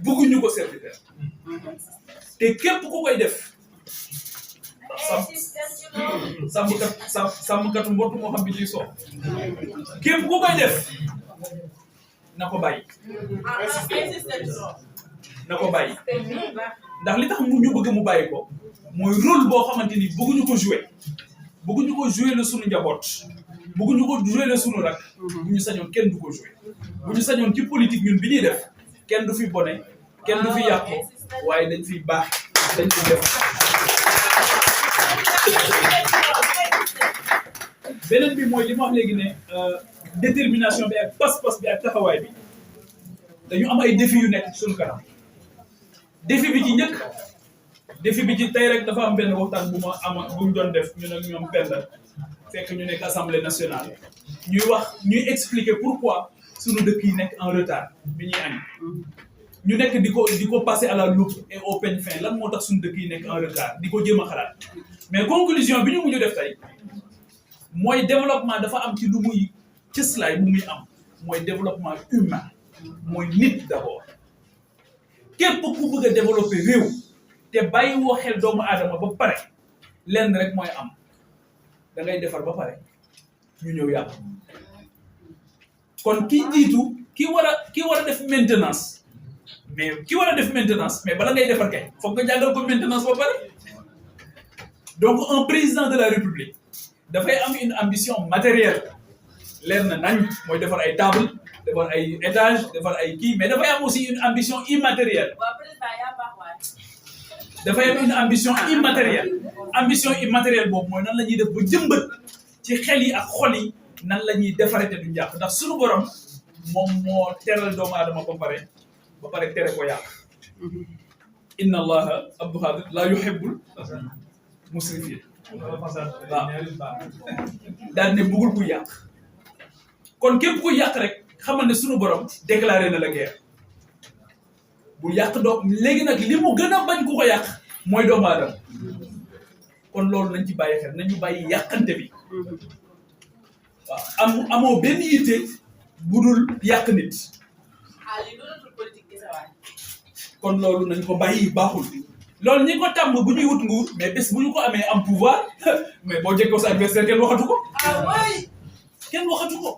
bëgguñu ko serviteur te képp ku koy def sàmmkatu mbott moo xam bi ciy soo képp ku koy def na ko bàyyi ndax li tax ñu bëgg mu bàyyi ko mooy rôle boo xamante ni bëgguñu ko jouer la sunu njaboot bëgguñu ko jouer la sunu rak bu ñu sañoon kenn du ko jouer bu ñu sañoon ci politique ñun bi ñuy def kenn du fi bone kenn du fi yàqoo waaye dañ fiy baax dañ fi def beneen bi mooy li ma wax léegi ne détermination bi ak pas-pas bi ak taxawaay bi dañu am ay défis yu nekk ci suñu kanam défi bi ci njëkk défi bi ci tey rek dafa am benn waxtaan bu ñu doon def ñun ak ñoom Penda fekk ñu nekk assemblée nationale ñuy expliquer pourquoi suñu dëkk yi nekk en retard bi ñuy añ ñu nekk di ko passer à la loupe et au peigne fin lan moo tax suñu dëkk yi nekk en retard di ko jéem a xalaat mais conclusion bi ñu mujj def tey mooy développement dafa am ci lu muy cëslaay bu muy am mooy développement humain mooy nit d'abord képp ku bëgg a développer réew te bàyyi woo xel doomu aadama ba pare lenn rek mooy am da ngay defar ba pare ñu ñëw yàq kon ki jiitu ki war a def maintenance mais bala ngay defar kay foog nga jàngal ko maintenance ba pare donc un président de la république dafay am une ambition matérielle leer na nañ mooy defar ay table defar ay étage defar ay kii mais dafay am aussi une ambition immatérielle dafay am une ambition immatérielle boobu mooy nan la ñuy def ba jëmbat ci xel yi ak xol yi nan la ñuy defaree te du njàq ndax suñu borom moom moo teral doomu aadama ba pare tere ko yàq inna allaha abdou khadir la yuhibbul musrifin waaw daal ne bëggul ku yàq kon képp ku yàq rek xamal ne suñu borom déclaré na la guerre bu yàq doom léegi nag li mu gën a bañ ku ko yàq mooy doomu aadama kon loolu nañ ci bàyyi xel nañu bàyyi yàqante bi waaw amoo benn yitte bu dul yàq nit kon loolu nañ ko bàyyi baaxul loolu ñi ko tàmm bu ñuy wut nguur mais bés bu ñu ko amee am pouvoir mais boo jekkoo sa adversaire kenn waxatu ko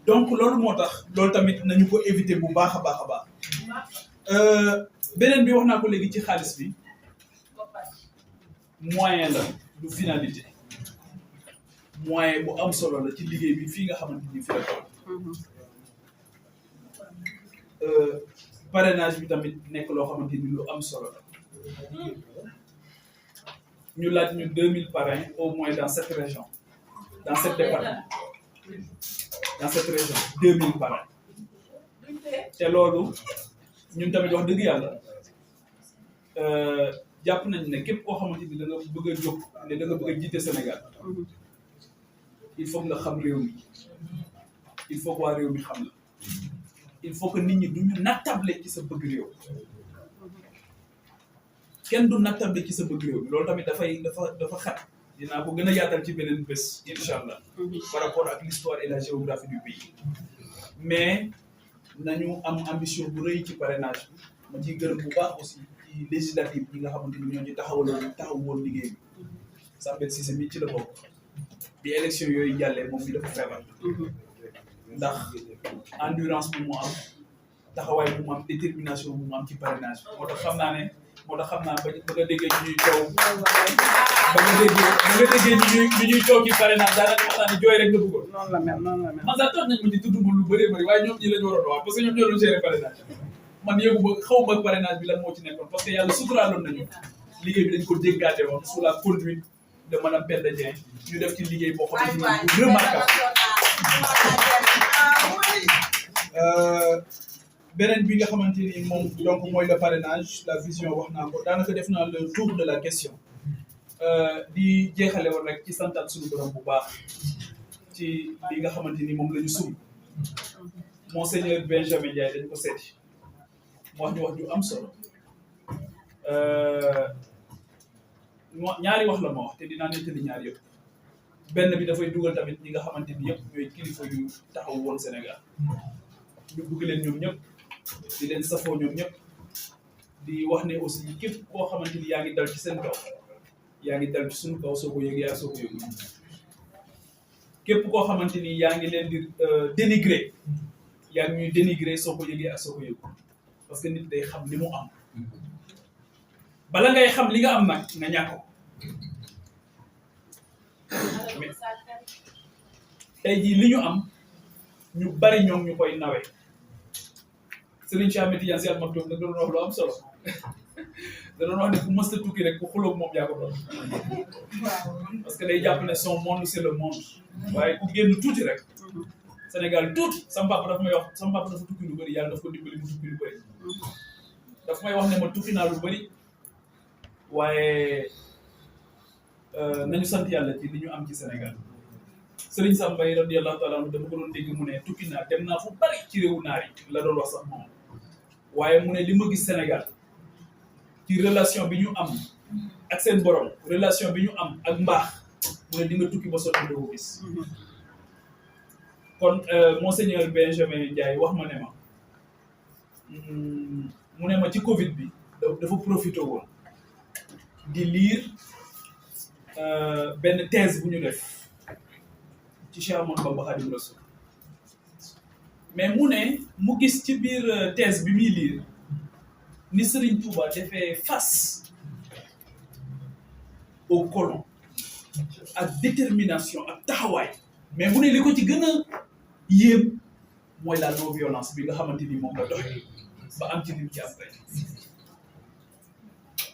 donc loolu moo tax loolu tamit nañu ko éviter bu baax a baax a baax beneen bi wax naa ko léegi ci xaalis bi moyen la du finalité moyen bu am solo la ci liggéey bi fii nga xamante ni fi la toll parrainage bi tamit nekk loo xamante ni lu am solo la ñu laaj ñu 2000 parrains au moins dans cette région dans cette département dans cette région 2000 parrains te loolu ñun tamit wax dëgg yàlla jàpp nañ ne képp koo xamante ni da nga bëgg a jóg ne da nga bëgg a jiite Sénégal il faut nga xam réew mi il faut que waa réew mi xam la il faut que nit ñi duñu nattable ci sa bëgg réew kenn du nattable ci sa bëgg réew loolu tamit dafa xat dinaa ko gën a yaatal ci beneen bés incha allah par rapport ak l'histoire et la géographie du pays mais nañu am ambition bu rëy ci parrainage bi ma ciy gërëm bu baax aussi ci législative yi nga xamante ni ñoo ñu taxaw woon liggéey bi Sambel Cissé mi ci la bokk bi élection yooyu jàllee moom mi dafa feebar ndax endurance bu mu am taxawaay bu mu am détermination bu mu am ci parrainage bi moo tax xam naa ba nga déggee ñu ñuy coow ñu ñuy coow ci parrainage daanaka xam naa ne jooy rek nga bëggoon. noonu la mel man sax tax nañ ma ci tudd ma lu bëree bëri waaye ñoom ñi la ñu waroon wax parce que ñoom ñoo doon gérer parrainage man yëgu ba xaw ma parrainage bi lan moo ci nekkoon parce que yàlla suturaaloon nañu liggéey bi dañ ko déggaate woon sous la conduite de madame Penda Dieng ñu def ci liggéey boo xamante ni remarquable beneen bi nga xamante ni moom donc mooy le parrainage la vision wax naa ko daanaka def naa le tour de la question di jeexale woon rek ci santaat suñu borom bu baax ci li nga xamante ni moom la ñu sumb monseigneur Benjamin Ndiaye dañ ko seeti mu wax ñu wax ju am solo ñaari wax la ma wax te dinaa nettali ñaar yëpp benn bi dafay dugal tamit ñi nga xamante ni yëpp ñooy kilifa yu taxaw woon Sénégal ñu bëgg leen ñoom ñëpp di leen safoo ñoom ñëpp di wax ne aussi képp koo xamante ni yaa ngi dal ci seen kaw yaa ngi dal ci suñu kaw soo ko yëgee ak soo ko yëgul képp koo xamante ni yaa ngi leen di dénigrer yaa ngi ñuy dénigrer soo ko yëgee ak soo ko yëgul parce que nit day xam li mu am bala ngay xam li nga am nag nga ñàkk ko mais tey jii li ñu am ñu bari ñoom ñu koy nawe Serigne Cheikh Thiadiaay si almaktoum nag doon wax lu am solo da doon wax ne ku mës a tukki rek ku xulóog moom yaa ko doon parce que day jàpp ne son monde c'est le monde waaye ku génn tuuti rek Sénégal tuuti sama papa dafa may wax sama papa dafa tukki lu bëri yàlla daf ko dimbali mu tukki lu bëri daf may wax ne ma tukki naa lu bëri waaye nañu sant yàlla ci li ñu am ci Sénégal Serigne Sam Mbaye radiyallahu taala anhu dama ko doon dégg mu ne tukki naa dem naa fu bari ci réewu naar yi la doon wax sax moom waaye mu ne li ma gis Sénégal ci relation bi ñu am ak seen borom relation bi ñu am ak mbaax mu ne di nga tukki ba sotti doo ko gis kon monseigneur Benjamin Ndiaye wax ma ne ma mu ne ma ci Covid bi dafa profité woon di lire benn thèse bu ñu def ci Cheikh Ahmadou Bamba Khadimu Rasul mais mu ne mu gis ci biir thèse bi muy lire ni Serigne Touba defee face aux colons ak détermination ak taxawaay mais mu ne li ko ci gën a yéem mooy la non violence bi nga xamante ni moom la doxee ba am ci lim ci am tey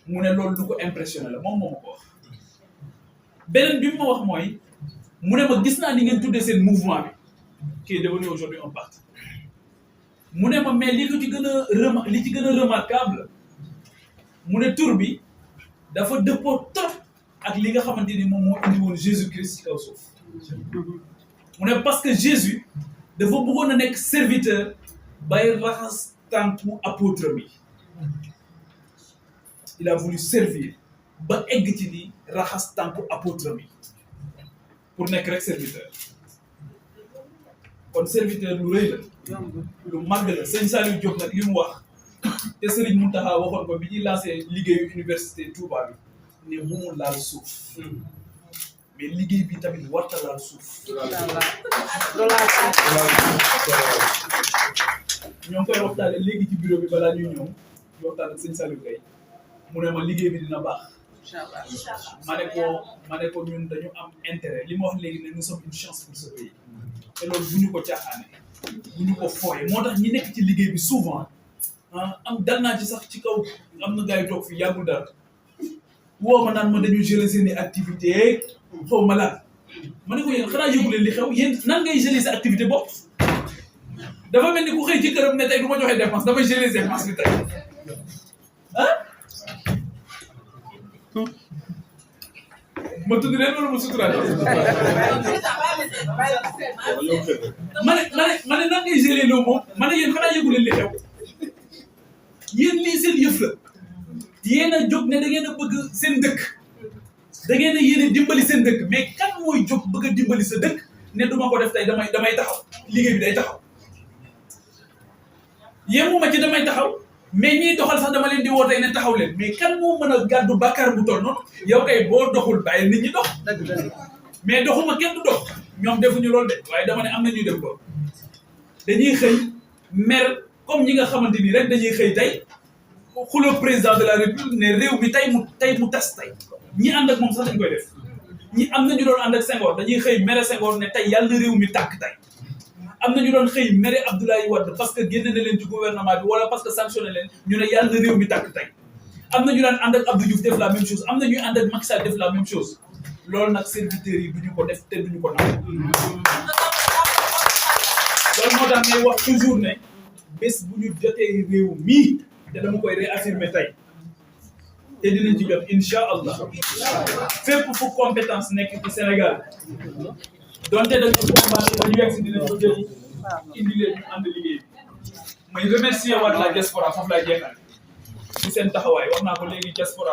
mu ne loolu lu ko impressionné la moom moo ma ko wax beneen bi mu ma wax mooy mu ne ma gis naa ni ngeen tuddee seen mouvement bi qui est devenu aujourd'hui un parti mu ne ma mais li ci gën a remarquable mu ne tur bi dafa dëppoo trop ak li nga xamante ni moom moo indi woon Jésus Christ ci kaw suuf mu ne parce que Jésus dafa bëggoon a nekk serviteur bay raxas tànku apôtre bi il a voulu servir ba egg ci ni raxas tànku apôtre bi pour nekk rek serviteur kon serviteur lu rëy la lu màgg la sëñ Saliou Diokh nag li mu wax te Serigne Mountakha waxoon ko bi ñuy lancé liggéeyu université Touba bi ne mu laal suuf mais liggéey bi tamit warta laal suuf ñoo ngi koy waxtaane léegi ci bureau bi balaa ñuy ñëw ñu waxtaan ak sëñ Saliou Gueye mu ne ma liggéey bi dina baax ma ne ko ñun dañu am intérêt li ma wax léegi ne nous sommes une chance pour ce pays te loolu bu ñu ko caaxaane bu ñu ko fooye moo tax ñi nekk ci liggéey bi souvent am dal naa ci sax ci kaw am na gars yi toog fi yàggul dara woo ma naan ma dañu gérer seeni activité xaw ma laal ma ne ko yéen xanaa yëgu leen li xew yéen nan ngay gérer sa activité bopp dafa mel ni ku xëy ci këram ne tey du ma joxe dépense damay gérer dépense bi tey ma tudd leen wala ma suturaat ma ne nan ngay gérer loo moom ma ne yéen xanaa yëgu leen li xew yéen lii seen yëf la yéen a jóg ne da ngeen a bëgg seen dëkk da ngeen a yéene dimbali seen dëkk mais kan mooy jóg bëgg a dimbali sa dëkk ne du ma ko def tey damay taxaw liggéey bi day taxaw yéemuma ci damay taxaw mais ñiy doxal sax dama leen di woo tey ne taxaw leen mais kan moo mën a gàddu bàkkaar bu toll noonu yow kay boo doxul bàyyi nit ñi dox mais doxuma kenn du dox ñoom defuñu loolu de waaye dama ne am na ñuy def loolu dañuy xëy mer comme ñi nga xamante ni rek dañuy xëy tey xuloo président de la république ne réew mi tey mu tas tey ñi ànd ak moom sax dañ koy def ñi am na ñu doon ànd ak Senghor dañuy xëy mere Senghor ne tey yàlla na réew mi tàkk tey am na ñu doon xëy mere Abdoulaye Wade parce que génne na leen ci gouvernement bi wala parce que sanctionné leen ñu ne yàlla na réew mi tàkk tey am na ñu daan ànd ak Abdou Diouf def la même chose am na ñuy ànd ak Macky Sall def la même chose loolu nag serviteurs yi duñu ko def te duñu ko nangu loolu moo tax may wax toujours ne bés bu ñu jotee réew mii te dama koy réaffirmer tey te dinañ ci jot incha allah fépp fu compétence nekk ci Sénégal donte dañu ko commencé ba ñu yegg si dinañ ko jëli indi leen ñu ànd liggéey bi may remercier waat la diaspora foofu laay jeexal ci seen taxawaay wax naa ko léegi diaspora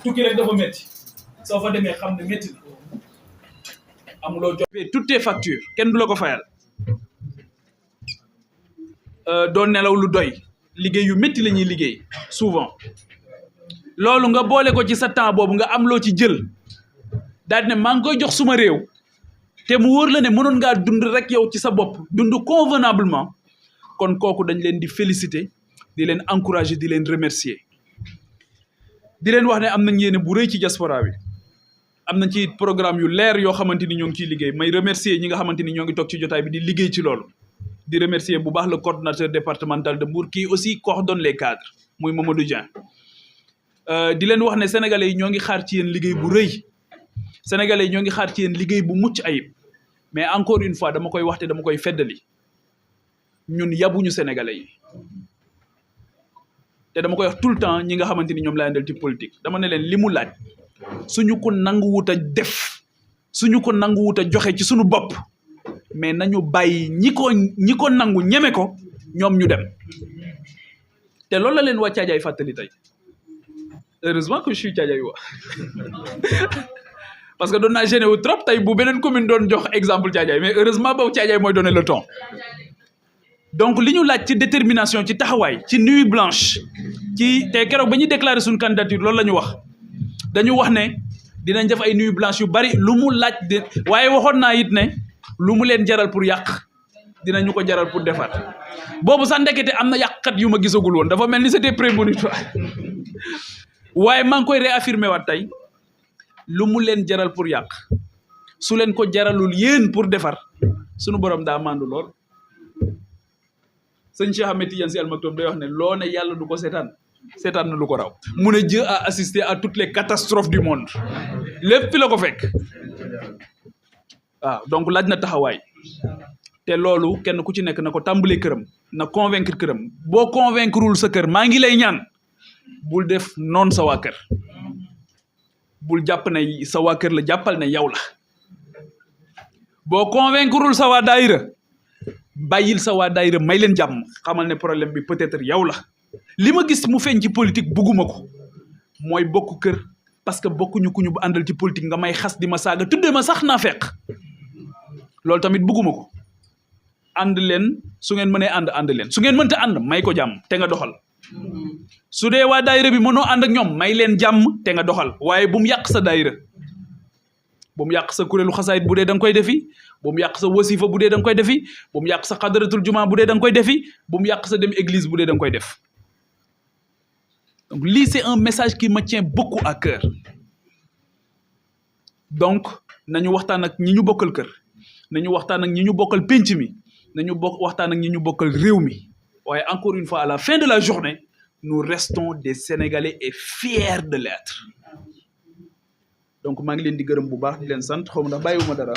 tukki rek dafa métti soo fa demee xam ne métti na amuloo jot toutes tes factures kenn du la ko fayal doo nelaw lu doy liggéey yu métti la ñuy liggéey souvent loolu nga boole ko ci sa temps boobu nga am loo ci jël daal ne maa ngi koy jox suma réew te mu wóor la ne mënoon ngaa dund rek yow ci sa bopp dund convenablement kon kooku dañ leen di féliciter di leen encourager di leen remercier di leen wax ne am nañ yéene bu rëy ci diaspora bi am nañ ci programme yu leer yoo xamante ni ñoo ngi ciy liggéey may remercier ñi nga xamante ni ñoo ngi toog ci jotaay bi di liggéey ci loolu di remercier bu baax le coordonnateur départemental de Mbour qui aussi coordonne les cadres muy Mamadou Dieng di leen wax ne sénégalais yi ñoo ngi xaar ci yéen liggéey bu rëy sénégalais yi ñoo ngi xaar ci yéen liggéey bu mucc ayib mais encore une fois dama koy wax te dama koy feddali ñun yabuñu sénégalais yi te dama koy wax tout le temps ñi nga xamante ni ñoom laa andal ci politique dama ne leen li mu laaj suñu ko nanguwut a def suñu ko nanguwut a joxe ci suñu bopp mais nañu bàyyi ñi ko nangu ñeme ko ñoom ñu dem te loolu la leen waa Thiadiaye fàttali tey heureusement que je suis Thiadiaye wa parce que doon naa gêné wu trop tey bu beneen commune doon jox exemple Thiadiaye mais heureusement boobu Thiadiaye mooy donner le ton donc li ñu laaj ci détermination ci taxawaay ci nuit blanche ci te keroog ba ñuy déclarer suñu candidature loolu la ñu wax dañu wax ne dinañ def ay nuit blanche yu bari lu mu laaj de waaye waxoon naa it ne lu mu leen jaral pour yàq dinañu ko jaral pour defar boobu sax ndekete am na yàqkat yu ma gisagul woon dafa mel ni c'était prémonitoire waaye maa ngi koy réaffirmer waat tey lu mu leen jaral pour yàq su leen ko jaralul yéen pour defar sunu borom daa mandu lool sëñ Cheikh Ahmed Tidiane Sy Al Maktoum day wax ne loo ne yàlla du ko seetaan seetaan na lu ko raw mu ne Dieu a assisté à toutes les catastrophes du monde lépp fi la ko fekk waaw donc laaj na taxawaay te loolu kenn ku ci nekk na ko tàmbalee këram na convaincre këram boo convaincreul sa kër maa ngi lay ñaan bul def noonu sa waa kër bul jàpp ne sa waa kër la jàppal ne yow la boo convaincreul sa waa daayira bàyyil sa waa daayira may leen jàmm xamal ne problème bi peut-être yow la li ma gis mu feeñ ci politique bugguma ko mooy bokk kër parce que bokkuñu ku ñu àndal ci politique nga may xas di ma saaga tuddee ma sax naa fekk loolu tamit bugguma ko ànd leen su ngeen mënee ànd leen su ngeen mënta ànd may ko jàmm te nga doxal su dee waa daayira bi mënoo ànd ak ñoom may leen jàmm te nga doxal waaye bu mu yàq sa daayira bu mu yàq sa kuréelu xasaayit bu dee da nga koy defi bu mu yàq sa wasifa bu dee da nga koy defi bu mu yàq sa xadaratul juma bu dee da nga koy defi bu mu yàq sa dem église bu dee da nga koy def donc lii c'est un message qui me tient beaucoup à cœur donc nañu waxtaan ak ñi ñu bokkal kër nañu waxtaan ak ñi ñu bokkal pénc mi nañu waxtaan ak ñi ñu bokkal réew mi waaye encore une fois à la fin de la journée nous restons des Sénégalais et fiers de l'être donc maa ngi leen di gërëm bu baax di leen sant xaw ma ndax bàyyiwuma dara